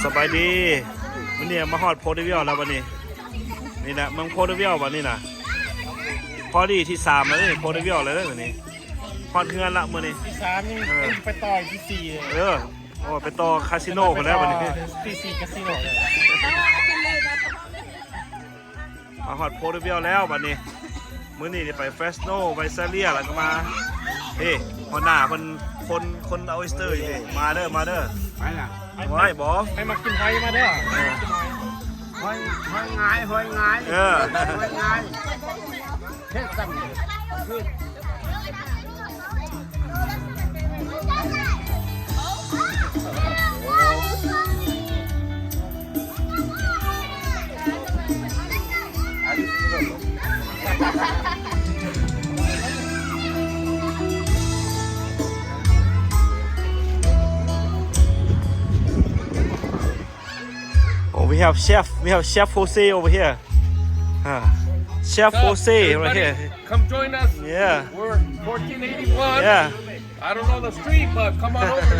ສະບາຍດີ ມື້ນີ້ມາຮອດໂພເດວິລແລ້ວບັດນີ້ ນີ້ແຫຼະເມືອງໂພເດວິລບັດນີ້ນະ ພໍດີທີສາມແລ້ວນີ້ ໂພເດວິລແລ້ວເດີບັດນີ້ ຮອດເຮືອນລະມື້ນີ້ ທີສາມນີ້ ເອີ ໄປຕໍ່ທີສີ່ເລີຍ ເອີ ໂອ້ ໄປຕໍ່ຄາສິໂນພຸ້ນແລ້ວບັດນີ້ ທີສີ່ຄາສິໂນເລີຍ. ມາຮອດໂພເດວິລແລ້ວບັດນີ້ ມື້ນີ້ໄດ້ໄປເຟຣສໂນ ໄວຊາເລຍ ແລ້ວກໍມາ ເອີ ຫົວໜ້າເພິ່ນຄົນ ຄົນເອົາອອຍສເຕີຢູ່ນີ້ ມາເດີ ມາເດີ ໄປລະ ໄປ ໄປບໍ່ ໃຜມັກກິນຫອຍມາເດີ ເອີ ຫອຍ ຫອຍງາຍ ຫອຍງາຍ ເອີ ຫອຍງາຍ ເຮັດຊ້ຳ Oh, we have chef. We have Chef Jose over here. Huh. Chef Jose right here. Come join us. Yeah. We're fourteen eighty-one. Yeah. I don't know the street, but come on over.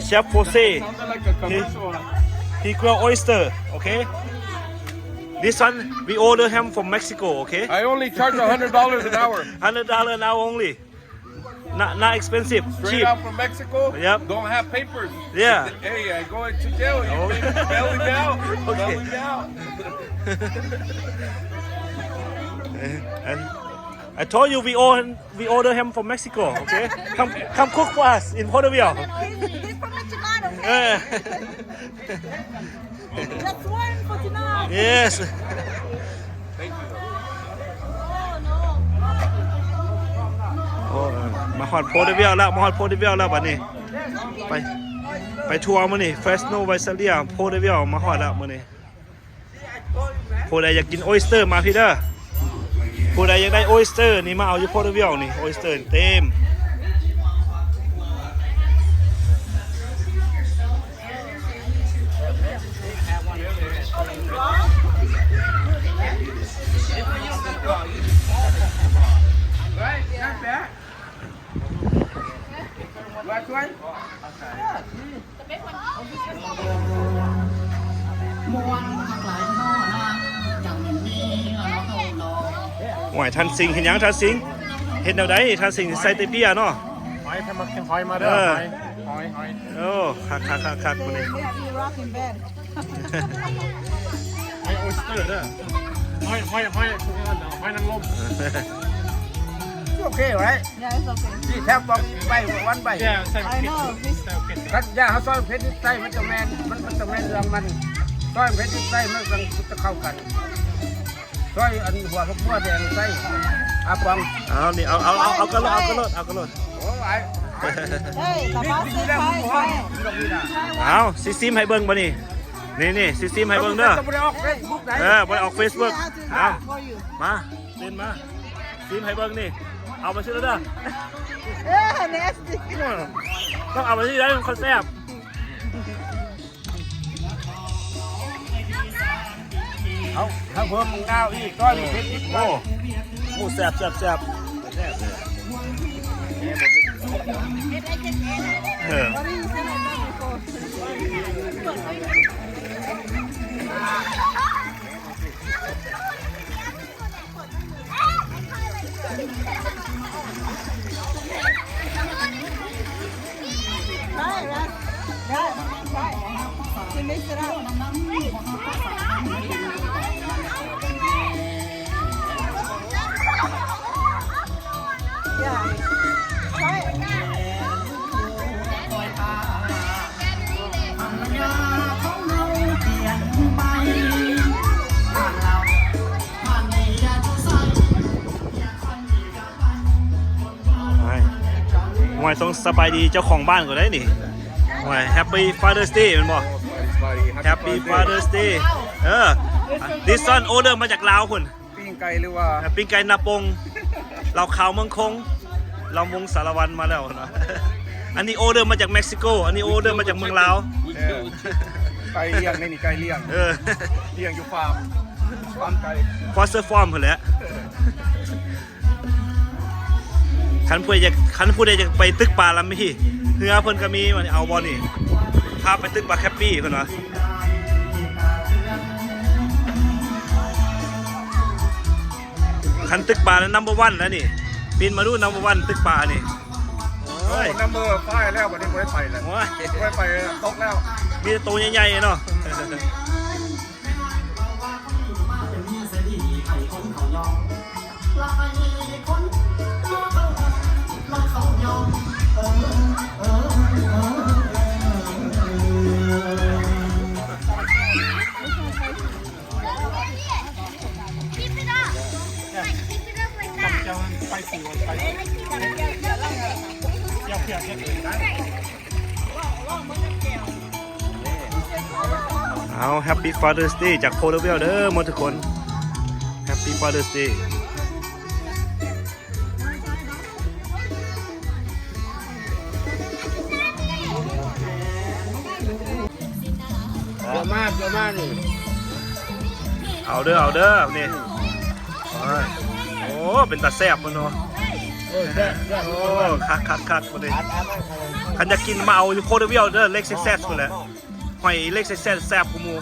Chef Jose. Sounded like a commercial. He, he grow oyster, okay? This one, we order him from Mexico, okay? I only charge a hundred dollars an hour. Hundred dollar an hour only. Not, not expensive, straight cheap. Out from Mexico. Yep. Don't have papers. Yeah. Hey, I go into jail. You bail me out. Okay. Bail me out. And I told you we own, we order him from Mexico, okay? Come, come cook for us in Porterville. No, no, no, he's, he's from Michigan, okay? Yeah. That's one for tonight. Yes. ໂອ້ ມາຮອດໂພເດວິລແລ້ວ ມາຮອດໂພເດວິລແລ້ວບັດນີ້ ໄປ ໄປທົວມື້ນີ້ ເຟຣສໂນ ໄວຊາເລຍ ໂພເດວິລ ມາຮອດແລ້ວມື້ນີ້. ຜູ້ໃດຢາກກິນອອຍສເຕີມາພີ້ເດີ ຜູ້ໃດຢາກໄດ້ອອຍສເຕີນີ້ມາເອົາຢູ່ໂພເດວິລນີ້ ອອຍສເຕີເຕັມ. Right, not bad. Last one. ໂອ້ຍ ທ່ານສິງເຮັດຫຍັງ ທ່ານສິງ ເຮັດແນວໃດ ທ່ານສິງ ໃສ່ແຕ່ເບຍເນາະ ຫອຍ ຖ້າມັກກິນຫອຍມາເດີ ເອີ ຫອຍ ຫອຍ ຫອຍ ໂອ້ ຄັກໆໆໆ ມື້ນີ້ ຫອຍ ອອຍສເຕີເດີ ຫອຍ ຫອຍ ຫອຍ ຫອຍນາງລົມ It's okay, right? Yeah, it's okay. This have one bite, one bite. Yeah, it's okay. I know. This ຄັນຢາເຮົາຊອຍເຜັດນິດໃສ່ ມັນຈະແມ່ນ ມັນ ມັນຈະແມ່ນເລື່ອງມັນ ຊອຍເຜັດນິດໃສ່ ມັນຈັ່ງຈະເຂົ້າກັນ ຊອຍອັນຫົວຜັກບົວແດງໃສ່ ອາປອງ ເອົານີ້ ເອົາ ເອົາ ເອົາ ເອົາກະໂລດ ເອົາກະໂລດ ເອົາກະໂລດ ໂອ້ຍ ເຮີຍ ຕາມາຊື້ໄປ ເອົາ ຊິຊີມໃຫ້ເບິ່ງບໍ່ນີ້ ນີ້ໆ ຊິຊີມໃຫ້ເບິ່ງເດີ ບໍ່ໄດ້ອອກເຟສບຸກໃດ ເອີ ບໍ່ໄດ້ອອກເຟສບຸກ ເອົາ ມາ ຊິມມາ ຊິມໃຫ້ເບິ່ງນີ້ ເອົາມາຊິເດີ ເອີ nasty ຕ້ອງເອົາມາຊິໄດ້ ມັນຄ່ອຍແຊບ ເອົາ ເອົາເພີ່ມໝາກນາວອີກ ຕ້ອຍເຜັດອີກ ໂອ້ ໂອ້ ແຊບ ແຊບ ແຊບ ເອີ. ໂອ້ຍ ຕ້ອງສະບາຍດີເຈົ້າຂອງບ້ານກ່ອນເດ້ນີ້ ໂອ້ຍ Happy Father's Day ແມ່ນບໍ່? Happy Father's Day ເອີ This one order ມາຈາກລາວພຸ້ນ ປີ້ງໄກ່ ຫຼືວ່າ ເອີ ປີ້ງໄກ່ນາປົງ ເຫຼົ້າຂາວເມືອງຄົງ ລຳວົງສາລະວັນມາແລ້ວເນາະ ອັນນີ້ order ມາຈາກເມັກຊິໂກ ອັນນີ້ order ມາຈາກເມືອງລາວ ເອີ ໄກ່ລ້ຽງໃນນີ້ ໄກ່ລ້ຽງ ເອີ ລ້ຽງຢູ່ຟາມ ຟາມໄກ່ Foster Farm ພຸ້ນແຫຼະ ຄັນຜູ້ໃດຢາກ ຄັນຜູ້ໃດຢາກໄປຕຶກປາລຳພີ ເຮືອເພິ່ນກໍມີ ເອົາບໍ່ນີ້? ພາໄປຕຶກປາແຄບປີ້ເພິ່ນວ່າ ຄັນຕຶກປານັ້ນ number one ແລ້ວນີ້ ປິ່ນມາດູ number one ຕຶກປານີ້. ໂອ້ຍ number five ແລ້ວ ບັດນີ້ບໍ່ໄດ້ໄປແລ້ວ. ໂອ້ຍ ບໍ່ໄດ້ໄປແລ້ວ ຕົກແລ້ວ ມີແຕ່ໂຕໃຫຍ່ໆເນາະ. ເອົາ Happy Father's Day ຈາກ Port Royal ເດີໝົດທຸກຄົນ. Happy Father's Day. ເດີມາ ເດີມານີ້ ເອົາເດີ ເອົາເດີນີ້. ໂອ້ຍ ໂອ້ ເປັນຕາແຊບພຸ້ນເນາະ. ໂອ້ຍ ແຊບ ແຊບ ໂອ້ ຄັກໆໆ ພຸ້ນນີ້. ຄັນຢາກກິນມາເອົາຢູ່ Port Royal ເດີ Lake Success ພຸ້ນແຫຼະ. ຫອຍເລັກແຊບໆ ແຊບກວ່າໝູ່.